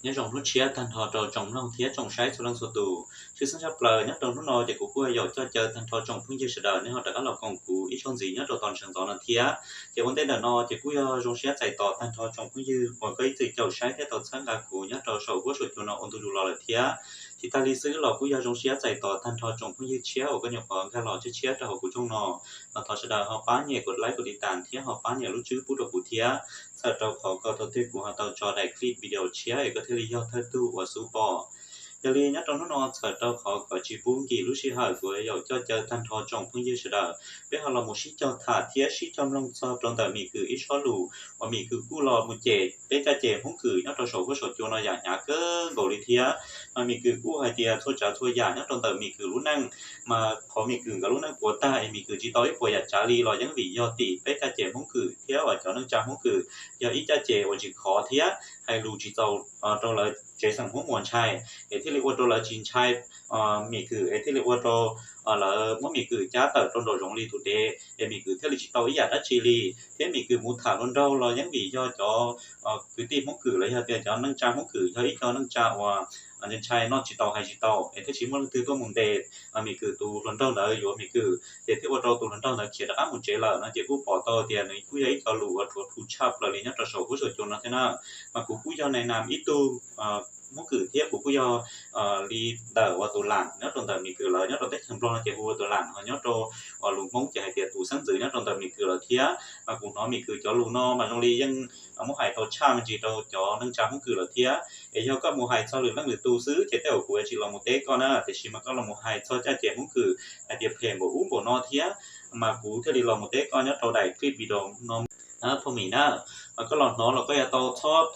Nyob zoo hnub tshiab tag nrho rau tsoom mloog thiab tsoom saib txhua leej txhua tus. Tshwj xeeb tshaj plaws nyob rau hnub no ces kuv kuj yuav coj caw tag nrho tsoom phooj ywg sawv daws nej ho rov qab los koom kuv ib zaug ntxiv nyob rau tom ntsev ntxov no thiab. Ces ua ntej ntawm no ces kuj yog zoo siab txais tos tag nrho tsoom phooj ywg uas koj ib txwm caum saib thiab tau txhawb nqa kuv nyob rau saum huab saum cua no ua ntu zus los lawm thiab. Tsis tag li xwb los kuj yog zoo siab txais tos tag nrho tsoom phooj ywg tshiab uas koj nyuam qhuav nkag los tshiab tshiab rau hauv kuv channel no. Los thov sawv daws ho pab nyem kom like, kom tiv tam thiab ho pab nyem lub tswb pub rau kuv thiab, txhawm rau qhov kom thaum twg kuv ho tau tso daim clip video tshiab es koj thiaj li yog thawj tug uas xub pom. Yog li nyob rau hnub no txhawm rau qhov kom tsis pub nkim lub sij hawm, kuv yuav coj caw tag nrho tsoom phooj ywg sawv daws, peb ho los mus sib cog tham thiab sib cog mloog txog rau ntawm Mim Kwm ib sob lus uas Mim Kwm kuj los mus cem peb caj ces Hmoob Kwm nyob rau saum huab saum cua no yam hnyav kawg nkaus li thiab. Mas Mim Kwm kuj hais tias txhua tsav txhua yam nyob rau ntawm Mim Kwm lub neej, mas qhov Mim Kwm nkawd lub neej puas tag es Mim Kwm tsis tau ib puas yam tsav li los yeej vim yog tim peb caj ces Hmoob Kwm thiab uas cov neej tsa Hmoob Kwm yog ib caj ces uas tsis khov thiab hais lus tsis txaus rau lawv tsev xeem Hmoob Muas ntshai, es thiaj li ua rau lawv tsis ntshai Mim Kwm, es thiaj li ua rau lawv muab Mim Kwm cab tawm rau nraum zoov li tus dev, es Mim Kwm thiaj li tsis tau ib yam dab tsi li. Thiab Mim Kwm mus tham hluas nraug los yeej vim yog cov kwv tij Hmoob Kwm los yog tias cov neej tsa Hmoob Kwm yog ib co neej tsa uas ntshai noj tsis tau hais tsis tau, es thiaj tsis muaj leej twg tuaj mus ntes Mim Kwm tus hluas nraug ntawd yuav Mim Kwm, ces thiaj ua rau tus hluas nraug ntawd khiav rov qab mus tsev lawm no. Ces kuj pom tau tias nws kuj yog ib co lus uas ruam thu tshaj plaws li nyob rau saum huab saum cua no thiab na. Mas kuv kuj yog nais nas ib tug Hmoob Kwm thiab kuv kuj yog li ntawm uas tus lam nyob rau ntawm Mim Kwm lawv nyob rau teb chaws Nplog no ces hu ua tus lam, ho nyob rau uas lus Hmoob ces hais tias tus xeeb ntxwv nyob rau ntawm Mim Kwm lawv thiab. Mas kuv hnov Mim Kwm cov lus no mas zoo li yeej muab hais tau tshaj me ntsis rau cov neej tsa Hmoob Kwm lawm thiab. Es yog koj mus hais txog lwm leej lwm tus xwb ces tej zaum kuv yuav tsis los mus teb koj na, tiam sis mas koj los mus hais txog caj ces Hmoob Kwm hais tias phem npaum ub npaum no thiab, mas kuv thiaj li los mus teb koj nyob rau daim clip video no. Phauj Mim na, mas koj los hnov los koj yuav tau txhob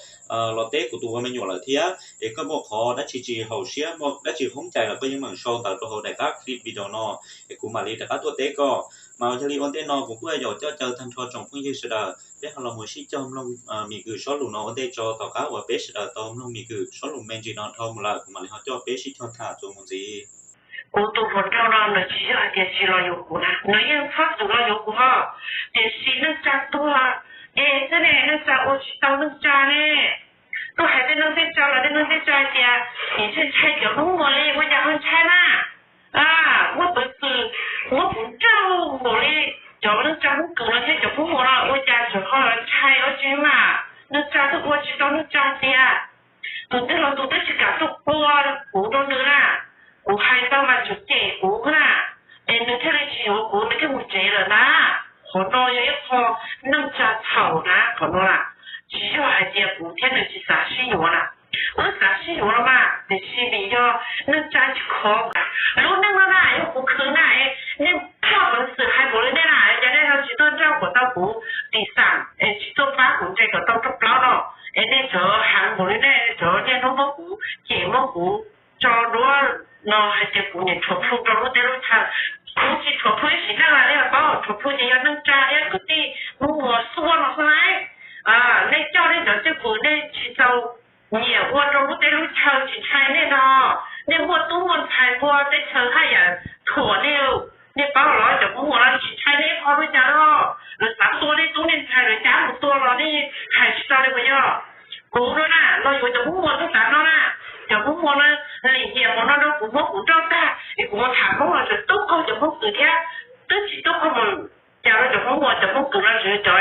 los teb kuv tus ua me nyuam lawm thiab. Es koj muaj qhov dab tsi tsis haum siab, muaj dab tsi hoob cai los koj yeej meem sau ntawv rau hauv daim qab clip video no, es kuv mam li rov qab tuaj teb koj. Mas yog li ua ntej no kuv kuj yuav coj caw tag nrho tsoom phooj ywg sawv daws, peb ho los mus sib cog mloog Mim Kwm sob lus no ua ntej tso. Tom qab uas peb sawv daws tau mloog Mim Kwm sob lus me ntsis no dhau mus lawm, kuv mam li ho coj peb sib cog tham txuas mus ntxiv. Kuv tus hluas nraug no nws tsis yog hais tias tsis los yuav kuv na, nws yeej txhob txwm los yuav kuv ho. Tiam sis neej tsa tuag, es xwb ne, neej tsa ua tsis tau neej tsa ne. Tuaj hais tej neeg tej tsa los tej neeg tej tsa hais tias, nim ntshai ntshai cov Hmoob Muas li, ua cas ho ntshai na? Muab peev xwm, muab kuv nrauj npaum li cov neej tsa Hmoob Kwm no thiab cov Hmoob Muas no ua cas tseem ho ntshai ua tsi mas? Neej tsa twb ua tsis tau neej tsa tiag. Tus twg los tus twb tsis kam tuaj qhua kuv rau nws na. Kuv hais tau mas tseem cem kuv na, es nws thiaj li tsis yuav kuv, nws thiaj mus tsev lawm na. Qhov no yog ib qho neej tsa txhaum na, qhov no na. Tsis yog hais tias kuv thiab nws tsis xav sib yuav na, wb xav sib yuav los mas, tiam sis vim yog neej tsa tsis khov. Lub neej no na yog kuv khwv na, nej muaj peev xwm hais npaum li nej na, cas nej ho tsis tuaj nrauj kom tau kuv tim xam, es tsis tuaj pab kuv nres kom tau rooj plaub no, es nej tseem hais npaum li nej, tseem niaj hnub muab kuv cem, muab kuv tso duab no hais tias kuv niam tshuav plhu rau lub teb lub chaw. Kuv tsis tshuav plhu ib sim neej, nej paub tshuav plhu ces yog neej tsa thiab kwv tij Hmoob Muas xuaj no xwb lauj. Nej coj nej cov cwj pwm nej tsis txaus nyiam ua rau lub teb lub chaw tsis ntshai nej no. Nej muaj tub muaj ntxhais npua teb chaws haj yam thuam nej. Nej paub los cov Hmoob Muas no tsis ntshai nej ib qho li cas los, lawv xav tua nej tub nej ntxhais lawv cab mus tua los nej hais tsis tau li puas yog? Kuv no na los yuav cov Hmoob Muas tub tav no na, cov Hmoob Muas no lim hiam mus no rau kuv, muab kuv nrauj tag es kuv mus tham Hmoob los tseem tub qaug cov Hmoob Kwm thiab. Twb tsis tub qaug mus cas rau cov Hmoob Muas, cov Hmoob Kwm no tseem cov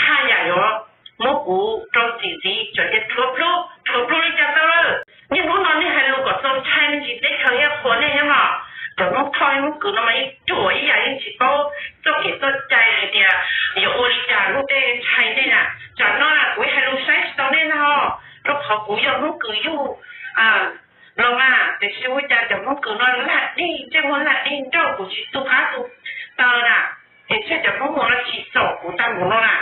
haj yam yuav muab kuv rau txim ntxiv, cov tias tshuav plhu, tshuav plhu li cas tau lawm. Niaj hnub no nej hais lus kom txaus ntshai me ntsis teb chaws thiab qhuas nej nyob no. Cov Hmoob Thoj Hmoob Kwm no mas yeej ruam ib yam, yeej tsis paub txoj kev txoj cai hais tias yuav ua li cas lub teb ntshai nej na. Tsam no kuv hais lus saib tsis tau nej no, rau qhov kuv yog Hmoob Kwm yug los mas, tiam sis ua cas cov Hmoob Kwm no lag dig, ntsej muag lag dig nrauj kuv tsis tu qab tu taw na. Es ntshe cov Hmoob Muas no tsis txaus kuv tag npaum no na.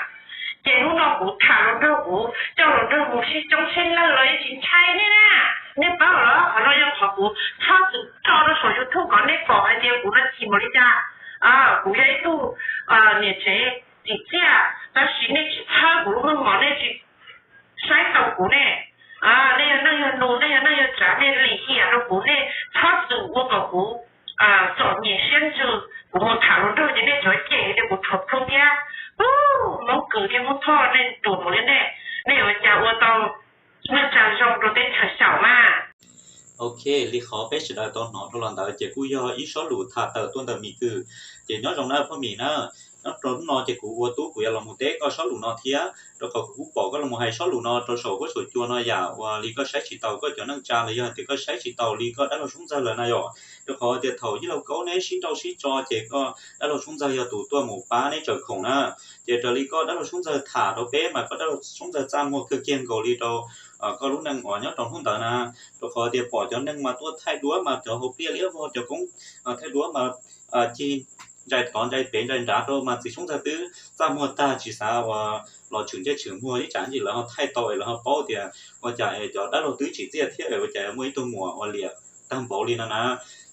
Ces hnub no kuv tham hluas nraug, kuv coj hluas nraug mus sib coob sib lawg los yeej tsis ntshai nej na. Nej paub los qhov no yog qhov kuv txhob txwm tso rau saum YouTube kom nej pom hais tias kuv no chim npaum li cas. Kuv yog ib tug niam tsev tsim txiaj, tab sis nej tsis txhawb kuv lub meej mom, nej tsis saib taus kuv ne. Nej yog neej yog nus, nej yog neej yog tsav, nej lim hiam rau kuv, nej txhob txwm ua kom kuv txom nyem siab ntsws. Kuv mus tham hluas nraug ces nej tsuas cem tias kuv tshuav plhu thiab. Hmoob Kwm thiab Hmoob Thoj nej ruam npaum li nej, nej yuav ua cas ua tau neej tsa zoo rau teb Li qhov peb sawv daws tau hnov rau los ntawd ces kuj yog ib sob lus tham tawm tuaj ntawm Mim Kwm. Ces nyob zoo na Phoj Mim na, nyob rau hnub no ces kuv ua tub kuv yuav los mus teb koj sob lus no thiab, rau qhov kuv kuj pom koj los mus hais sob lus no rau saum huab saum cua no yam uas li koj saib tsis taus koj cov neej tsa los yog tias koj saib tsis taus li koj dab laug Soob Ntxawg lawm na yom. Rau qhov tias thaum yij laug Kaub neb sib nrauj sib tso ces koj dab laug Soob Ntxawg yog tus tuaj mus pab neb tsaws khoom na. Ces raws li koj dab laug Soob Ntxawg tham rau peb mas koj dab laug Soob Ntxawg txaj muag kawg kiag nkaus li rau koj lub neej uas nyob rau hnub ntawd na. Rau qhov tias pom cov neeg mas tuaj thaij duab mas cov hauv pliaj liab vog cov koob thaij duab mas cig ntsais tod ntsais pem ntsais nrad rau mas txiv Soob Ntxawg twb txaj muag tag tsis xav uas los tshwm ntsej tshwm muag ib tsam ntsis lawv ho thaij tau es lawv ho paub tias ua cas es cov dab laug twb tsim txiaj thiab es ua cas muaj ib tug muam uas liam tag npaum li no na.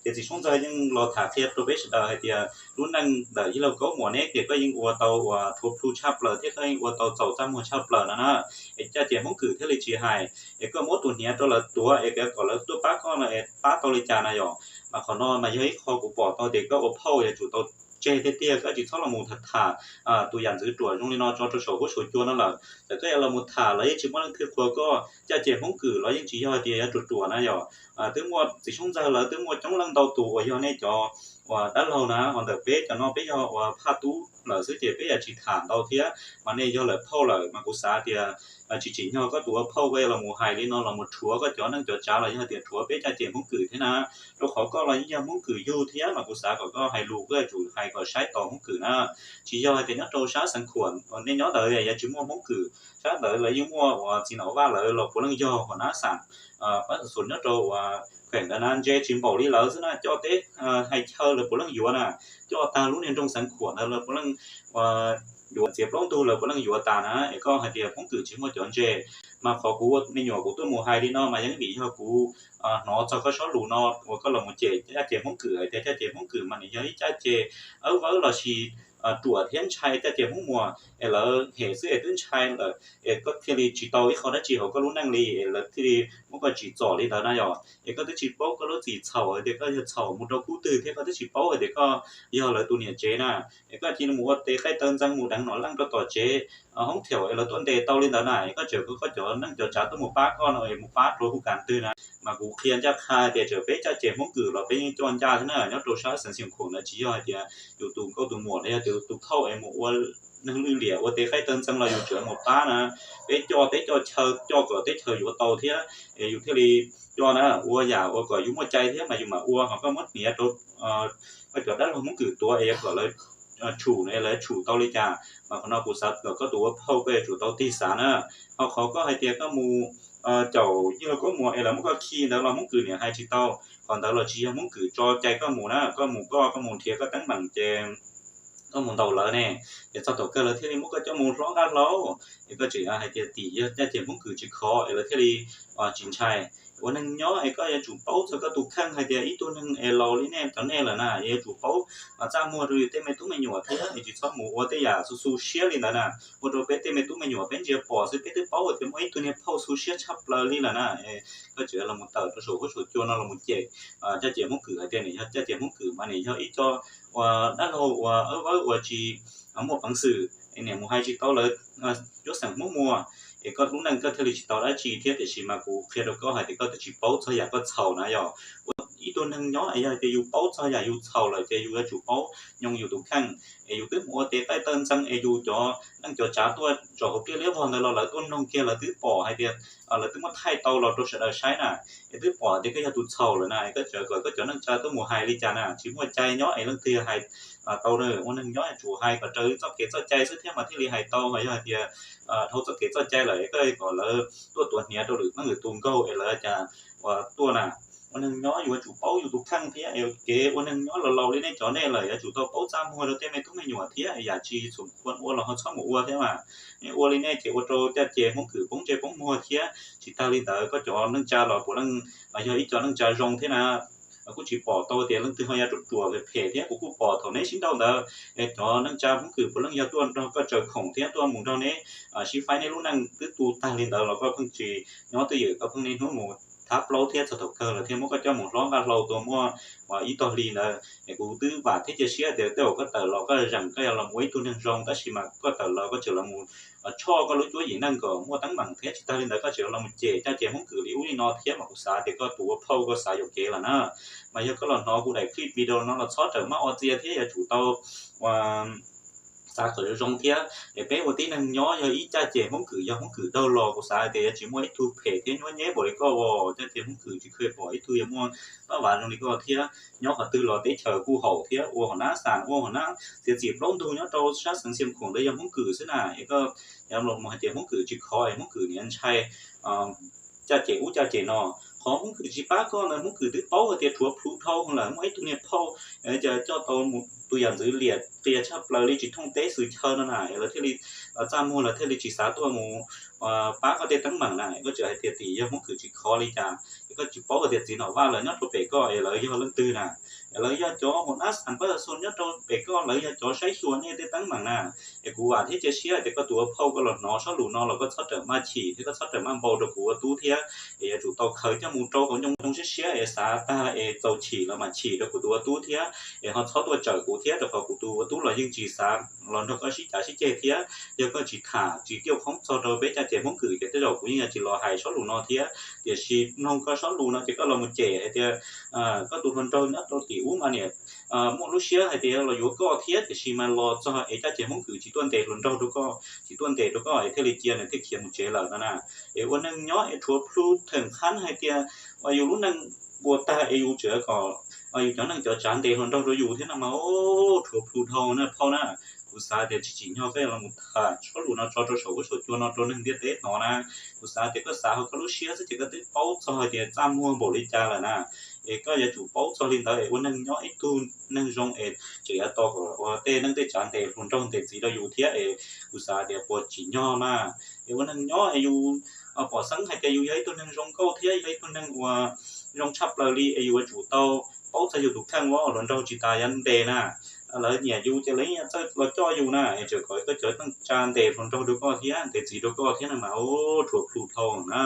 Ces txiv Soob Ntxawg yeej los tham qhia rau peb sawv daws hais tias lub neej ntawm yij laug Kaub muam neb ces koj yeej ua tau uas rhuav plhu tshaj plaws thiab koj yeej ua tau txaus txaj muag tshaj plaws no na. Es caj ces Hmoob Kwm thiaj li tsis hais es koj muab tus hniav rau lawv tuav es kom lawv tuaj pab koj no es pab tau li cas na yom. Mas qhov no mas yog ib qho kuv pom tau tias koj ua phauj yuav tsum tau tseg tiag tiag, koj tsis txhob los mus tham tham tus yam ntxwv ruam zoo li no tso rau saum huab saum cua no lawm. Txawm koj yuav los mus tham los yeej tsis muaj leej twg qhuas koj, caj ces Hmoob Kwm los yeej tsis yog tias yuav ruam ruam na yom. Twb muaj txiv Soob Ntxawg lawv twb muaj coob leej ntau tus uas yog nej cov uas dab laug na, ho ntawm peb cov no peb yog uas phaj tub lawm xwb ces peb yuav tsis tham ntau thiab, mas nej yog lawm phauj lawm mas kuv xav tias tsis tsim nyog koj tus ua phauj koj yuav los mus hais li no los mus rhuav koj cov neej cov tsav los yog tias rhuav peb caj ces Hmoob Kwm thiab na. Rau qhov koj los yeej yog Hmoob Kwm yug thiab mas kuv xav kom koj hais lus koj yuav tsum hais kom saib tos Hmoob Kwm na. Tsis yog hais tias nyob rau sab Xeev Khuam nej nyob ntawd yuav tsis muaj Hmoob Kwm, sab ntawd lawv yeej muaj uas txiv Nom Vaj lawv los puav leej yog huas nab xam pab xus nyob rau uas kheem ntawd na, ntse tsis npaum li lawv xwb na, coj teb hais chaw lawv puav leej yuav na, coj tag lub niag nroog Xeev Khuam ntawd lawv puav leej yuav, txiav plaub ntug lawv puav leej yuav tas na. Es koj hais tias Hmoob Kwm tsis muaj cov ntse, mas qhov kuv me nyuam kuv tuaj mus hais li no mas yeej vim yog kuv hnov txog koj sob lus no uas koj los mus cem caj ces Hmoob Kwm hais tias caj ces Hmoob Kwm mas nws yog ib caj ces awb vawb los sis ruam thiab ntshai caj ces Hmoob Muas es lawv hem xwb es twb ntshai lawm es koj thiaj li tsis tau ib qho dab tsi hauv koj lub neej li es lawv thiaj li muab koj tsim txom li ntawd na yom. Es koj twb tsis paub koj lub txim txhaum hais tias koj yog txhaum mus rau qhov twg thiab koj twb tsis paub hais tias koj yog lawv tus niam tsev na. Es koj cia li mus ua tes qaij taw ntxeev mus deev nom leej rau tom tsev hoob thiaum es lawv tuaj ntes tau li ntawd na. Es koj tseem kho koj cov neej cov tsav tuaj mus pab koj no es mus pab rau hu kas twg na. Mas kuv qhia ncaj qha tias txawm peb caj ces Hmoob Kwm los peb yeej coj ncaj thiab na, nyob rau sab Xeev Khuam na tsis yog hais tias yus tus nkauj tus muam los yog tias yus tus phauj es mus ua neeg lwj liam ua tes qaij taw ntxeev los yus tseem mus pab na. Peb coj teb coj chaw coj kom teb chaws yuav tau thiab es yus thiaj li coj na, ua yam uas kom yus muaj cai thiab mas yus mam ua, ho koj muab hniav rau koj cov dab laug Hmoob Kwm tuav es yuav kom lawv tshum es lawv tshum tau li cas. Mas qhov no kuv xav kom koj tus ua phauj koj yuav tsum tau tig xav na. Ho qhov koj hais tias koj mus caum yij laug Kaub Muas es lawv muab koj khi ntawd los Hmoob Kwm niam hais tsis tau. Qhov ntawd los tsis yog Hmoob Kwm tso cai koj mus na, koj mus koj, koj mus nrhiav koj teeb meem ces koj mus ntaus lawv ne, ces txog thaum kawg lawv thiaj li muab koj coj mus hlob nqaj hlau. Es koj tseem hais tias tim yog caj ces Hmoob Kwm tsis khov es lawv thiaj li tsis ntshai. Ua neeg nyob es koj yuav tsum paub txog koj tus kheej hais tias ib tug neeg es laus li nej cov nej lawm na yuav tsum paub txaj muag rau yus tej me tub me nyuam thiab es tsis txhob mus ua tej yam xu xu siab li ntawd na. Ua rau peb tej me tub me nyuam peb ntsia pom xwb peb twb paub tias muaj ib tug niag phauj xu siab tshaj plaws li lawm na. Koj tseem los mus tawm rau saum huab saum cua no los mus cem caj ces Hmoob Kwm hais tias nws yog caj ces Hmoob Kwm mas nws yog ib co uas dab laug uas awb vawb uas tsis muaj peev xwm es niam mus hais tsis tau lawv cuab xeem Hmoob Muas. Es koj lub neej koj thiaj li tsis tau dab tsi thiab, tiam sis mas kuv qhia rau koj hais tias koj twb tsis paub txog yam koj txhaum na yom. Ua ib tug neeg nyob es yog tias yus paub txog yam yus txhaum lawm ces yus yuav tsum paub nyoog yus tus kheej. Es yus twb mus ua tes qaij taw ntxeev es yus cov neej cov tsav tuaj tsom hauv pliaj liab vog ntawd los lawv tuaj mloog kiag lawv twb pom hais tias lawv twb muab thaij tau los rau sawv daws saib na. Es twb pom tias koj yog tus txhaum lawm na, es koj tseem kom koj cov neej tsa tuaj mus hais li cas na, tsis muaj cai nyob es leej twg hais tau na. Ua neeg nyob yuav tsum hais kom raws txoj kev txoj cai xwb thiab mas thiaj li hais tau, ho yog hais tias dhau txoj kev txoj cai lawm es koj kom lawv tuaj tuav hniav rau lwm leej lwm tus nkaug es lawv cas uas tuaj na. Ua neeg nyob yuav tsum paub yus tus kheej thiab es kev ua neeg nyob los laus li nej cov nej lawm yuav tsum tau paub txaj muag rau tej me tub me nyuam thiab, yam tsis xum khuam ua los ho txhob mus ua thiab mas. Nej ua li nej ces ua rau caj ces Hmoob Kwm poob ntsej poob muag thiab. Tsis tag li ntawd koj cov neej tsa los puav leej yog ib co neej tsa zoo thiab na. Kuj tsis pom tau tias leej twg ho yuav ruam ruam phem phem thiab, kuv kuj pom thaum neb sib nrauj ntawd es cov neej tsa Hmoob Kwm puav leej yog tuaj nrog koj tsaws khoom thiab tuaj mus nrog neb sib faib, neb lub neej twb tu tag li ntawd los koj pheej tsis nyob twj ywm, koj pheej niaj hnub mus thab plaub thiab txog thaum kawg lawv thiaj muab koj coj mus hlob nqaj hlau tua muaj ib tog hli ntawd. Es kuv twb vam thiab cia siab tias tej zaum koj tawm los koj zeem koj yuav los mus ua ib tug neeg zoo, tab sis mas koj tawm los koj tseem los mus tshoj koj lub cuab yim neej kom muaj teeb meem thiab tsis tag li ntawd koj tseem los mus cem caj ces Hmoob Kwm li ub li no thiab mas kuv xav tias koj tus ua phauj koj xav yuam kev lawm na. Mas yog koj los hnov kuv daim clip video no los txhob rawm maj ua txias thiab yuav tsum tau ua xav kom zoo zoo thiab. Es peb ua tib neeg nyob yog ib caj ces Hmoob Kwm yog Hmoob Kwm daug los kuv xav tias yuav tsis muaj ib tug phem thiab nyuab nyeb npaum li koj uas caj ces Hmoob Kwm tsis kheev pom ib tug yuav muaj pab vav zoo li koj thiab. Nyob qhov twg los teb chaws kuj haum thiab ua hauv nab xas ua hauv nab txiav txim plaub ntug nyob rau sab xeev Xiav Khoom ntawd yog Hmoob Kwm xwb na. Es koj yuav los mus hais tias Hmoob Kwm tsis khov es Hmoob Kwm niaj ntshai caj ces ub caj ces no. Qhov Hmoob Kwm tsis pab koj ntawd Hmoob Kwm twb paub hais tias rhuav plhu dhau lawm, muaj ib tug niag phauj coj tau tus yam ntxwv liam qias tshaj plaws li tsis thooj teb xwm chaw no na, es lawv thiaj li txaj muag lawv thiaj li tsis xav tuaj mus pab koj tej teeb meem na. Koj tseem hais tias tim yog Hmoob Kwm tsis khov li cas, es koj tsis paub hais tias txiv Nom Vaj lawv nyob rau pem koj es lawv yog leej twg na. Es lawv yog cov hauv nab xas pab xas xu nyob rau pem koj, lawv yog cov saib xyuas nej tej teeb meem na. Es kuv vam thiab cia siab tias koj tus ua phauj koj los hnov sab lus no los koj txhob rawm maj chim thiab koj txhob rawm maj npau rau kuv ua tub thiab. Es yuav tsum tau khaws coj mus rau hauv ncoo ncoo siab siab es xav tag es txaus chim los mam chim rau kuv tus ua tub thiab. Es ho txhob tuaj tsawm kuv thiab rau qhov kuv tus ua tub los yeej tsis xav los nrog koj sib cav sib ceg thiab. Yog koj tsis tham tsis cauj khoob txog rau peb caj ces Hmoob Kwm ces tej zaum kuv yeej yuav tsis los hais sab lus no thiab. Tiam sis mloog koj sab lus no ces koj los mus cem hais tias koj tus hluas nraug nyob rau tim ub mas niam muaj lub siab hais tias los yuav koj thiab, tiam sis mas los txog es caj ces Hmoob Kwm tsis tuaj ntes hluas nraug rau koj, tsis tuaj ntes rau koj es thiaj li cia nws thiaj khiav mus tsev lawm no na. Es ua neeg nyob es rhuav plhu theem qhab hais tias uas yus lub neej ua tag es yus tseem kom yus cov neej cov tsav ntes hluas nraug rau yus thiab no mas rhuav plhu dhau na phauj na. Kuv xav tias tsis tsim nyog koj yuav los mus tham sab lus no tso rau saum huab saum cua no rau neeg ntiaj teb hnov na. Kuv xav tias koj xav hauv koj lub siab xwb ces koj twb paub txog hais tias txaj muag npaum li cas lawm na. Es koj yuav tsum paub txog li ntawd es ua neeg nyob ib tug neeg zoo es tseem yuav tau kom ua tej neej tej tsav ntes hluas nraug ntes txiv rau yus thiab es kuv xav tias puas tsim nyog mas. Es ua neeg nyob es yus pom xeeb hais tias yus yog ib tug neeg zoo nkauj thiab yog ib tug neeg uas zoo tshaj plaws li es yus yuav tsum tau paub txog yus tus kheej uas hluas nraug tsis tas yuav ntes na. Lawv nyiam yus ces lawv yeej txawj los coj yus na, es tseem kom koj cov neej tsa ntes hluas nraug rau koj thiab ntes txiv rau koj thiab no mas rhuav plhu dhau na.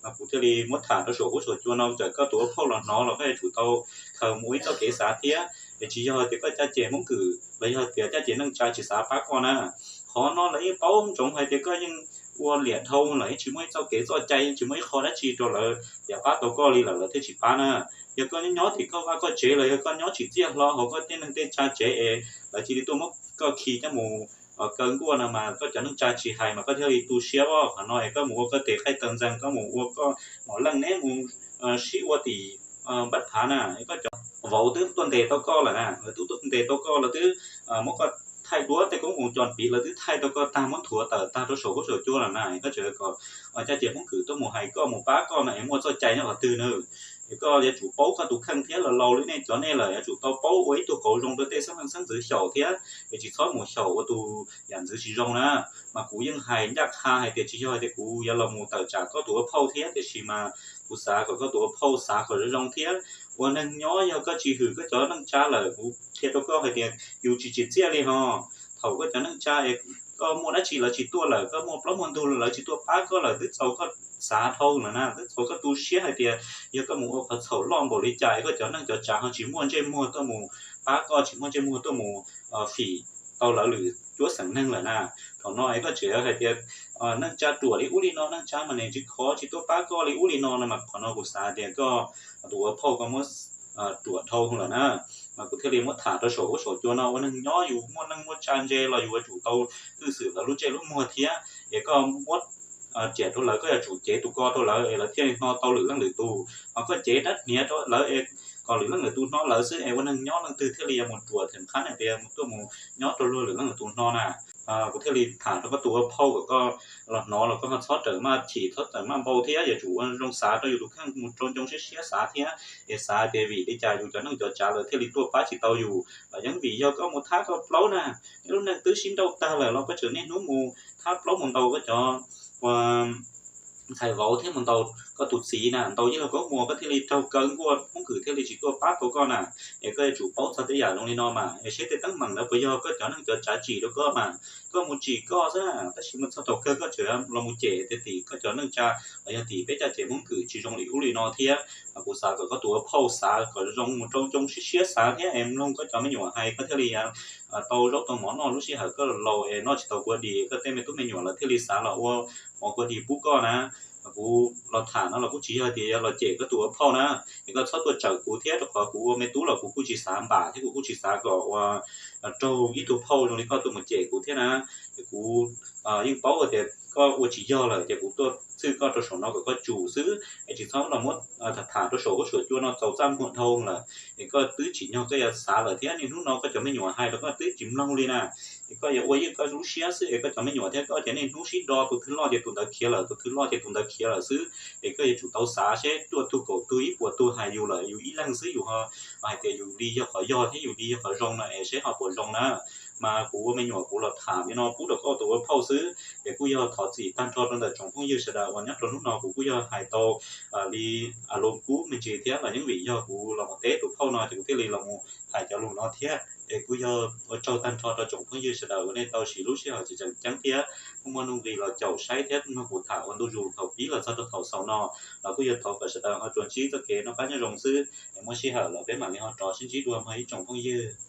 Mas kuv thiaj li muab tham rau saum huab saum cua no, txawm koj tus ua phauj los hnov los koj yuav tsum tau khaws mus ua ib txoj kev xav thiab. Es tsis yog tias koj caj ces Hmoob Kwm los yog tias caj ces neej tsa tsis xav pab koj na. Qhov no lawv yeej paub ntsoov hais tias koj yeej ua liam dhau lawm, yeej tsis muaj ib txoj kev txoj cai, yeej tsis muaj ib qho dab tsi rau lawv tias pab tau koj li lawm lawv thiaj tsis pab na. Yog koj nyob nyob tim koj vaj koj tsev los yog koj nyob tsim txiaj hlo hauv koj tej neeg tej tsa tsev es lawv cia li tuaj muab koj khi coj mus kaw nkuaj no mas koj cov neej tsa tsis hais mas koj thiaj li tu siab os. Qhov no es koj mus ua koj tes qaij taw ntxees, koj mus ua koj mom leej neb mus sib ua tim npab phav na, koj cov vauv twb tuaj ntes tau koj lawm na, lawv twb tuaj ntes tau koj, lawv twb muab koj thaij duab tej koob moos coj piv, lawv twb thaij tau koj tag, muab nthuav tawm tag rau saum huab saum cua lawm na. Koj tseem kom caj ces Hmoob Kwm tuaj mus hais koj mus pab koj no es muaj txoj cai nyob qhov twg na? Es koj yuav tsum paub koj tus kheej thiab, los laus li nej cov nej lawm yuav tsum tau paub ua ib tug qauv zoo rau tej xeeb leej xeeb ntxwv xyaum thiab, es tsis txhob mus xyaum ua tus yam ntxwv tsis zoo na. Mas kuv yeej hais ncaj qha hais tias tsis yog hais tias kuv yuav los mus tawm tsam koj tus ua phauj thiab, tiam sis mas kuv xav kom koj tus ua phauj xav kom zoo zoo thiab. Ua neeg nyob yog koj tsis hwm koj cov neej tsa lawm, kuv qhia rau koj hais tias yus tsis tsim txiaj li ho. Thaum koj cov neej tsa es koj muaj dab tsi lawv tsis tuaj lawm, koj muaj plaub muaj ntug lawv tsis tuaj pab koj lawm, twb txaus koj xav dhau lawm na, twb txaus koj tu siab hais tias yog koj mus ua qhov txhaum loj npaum li cas es koj cov neej cov tsav ho tsis muaj ntsej muag tuaj mus pab koj, tsis muaj ntsej muag tuaj mus fim tau lawv lwm cuab xeem neeg lawm na. Thaum no es koj tseem hais tias neej tsa ruam li ub li no, neej tsa mas nws tsis khov tsis tuaj pab koj li ub li no no mas qhov no kuv xav tias koj tus ua phauj koj muab ruam dhau lawm na. Mas kuv thiaj li muab tham rau saum huab saum cua no, ua neeg nyob yus muaj neej muaj tsa ntse los yus yuav tsum tau hwj xwm lawv lub ntsej lub muag thiab. Es koj muab riam rau lawv, koj yuav tsum cev tus ko rau lawv es lawv thiaj li hno tau lwm leej lwm tus. Ho koj cev rab hniav rau lawv es kom lwm leej lwm tus hno lawv xwb es ua neeg nyob leej twg thiaj li yuav mus ruam theem qhab hais tias mus tuaj mus nyob rau luag lwm leej lwm tus hno na. Kuv thiaj li tham rau koj tus ua phauj kom koj los hnov los koj ho txhob rawm maj chim txhob rawm maj npau thiab yuav tsum ua zoo xav rau yus tus kheej mus rau ncoo siab siab xav thiab. Es xav tias vim li cas yus cov neej cov tsav lawv thiaj li tuaj pab tsis tau yus los yeej vim yog koj mus thab koj plaub na. Neb lub neej twb sib nrauj tag lawm los koj tseem niaj hnub mus thab plaub mus ntaus koj cov ntxhais vauv thiab mus ntaus koj tus txiv na ntaus ib lo koob muas koj thiaj li raug kaw nkuaj, Hmoob Kwm thiaj li tsis tuaj pab tau koj na. Es koj yuav tsum paub txog tej yam zoo li no mas, es seb tej teeb meem ntawd puas yog koj cov neej cov tsav tsim rau koj mas. Koj mus tsim koj xwb, tab sis mus txog thaum kawg koj tseem los mus cem tias tim koj cov neej tsa los yog tim peb caj ces Hmoob Kwm tsis zoo li ub li no thiab. Kuv xav kom koj tus ua phauj xav kom zoo mus rau ncoo siab siab xav thiab es mloog koj cov me nyuam hais koj thiaj li tau zaub tau mov noj lub sij hawm koj laus es noj tsis tau kua dis, koj tej me tub me nyuam lawv thiaj li xav los ua mov kua dis pub koj na. Kuv los tham no los kuj tsis yog tias yog los cem koj tus ua phauj na, es koj txhob tuaj tsawm kuv thiab, rau qhov kuv ua me tub los kuv kuj tsis xav npam thiab kuv kuj tsis xav kom ua raug ib tug phauj zoo li koj tuaj mus cem kuv thiab na. Es kuv yeej paub tias koj ua tsis yog lawm ces kuv tuaj txhwj koj rau saum no kom koj tsum xwb, es tsis txhob los muab tham tham rau saum huab saum cua no txaus txaj muag dhau lawm. Es koj twb tsim nyog koj yuav xav lawm thiab, niaj hnub no koj cov me nyuam hais los koj twb tsis mloog li na. Es koj yuav ua yeej koj lub siab xwb, es koj cov me nyuam thiab koj ces niaj hnub sib do, tus twg loj ces tus ntawd khiav lawm, tus twg loj ces tus ntawd khiav lawm xwb. Es koj yuav tsum tau xav seb tuaj tug kaum tug ib puas tug hais yus lawm yus ib leeg xwb yus ho hais tias yus li yog qhov yog thiab yus li yog qhov zoo no es seb ho puas zoo na. Mas kuv ua me nyuam kuv los tham li no pub rau koj tus ua phauj xwb, es kuj yog thov txim tag nrho rau ntawm tsoom phooj ywg sawv daws uas nyob rau hnub no kuv kuj yog hais tau li a lo kub me ntsis thiab los yeej vim yog kuv los mus teb tus phauj no ces kuv thiaj li los mus hais cov lus no thiab. Es kuj yog ua tsaug tag nrho rau tsoom phooj ywg sawv daws uas nej tau siv lub sij hawm tseem tseem ceeb thiab kuj muaj nuj nqis los caum saib thiab mloog kuv tham ua ntu zus thaum pib los txog rau thaum xaus no. Los kuj yog thov kom sawv daws ho tsuas ntsib txoj kev noj qab nyob zoo xwb, es muaj sij hawm los peb mam li ho rov sib ntsib dua mog ib tsoom phooj ywg.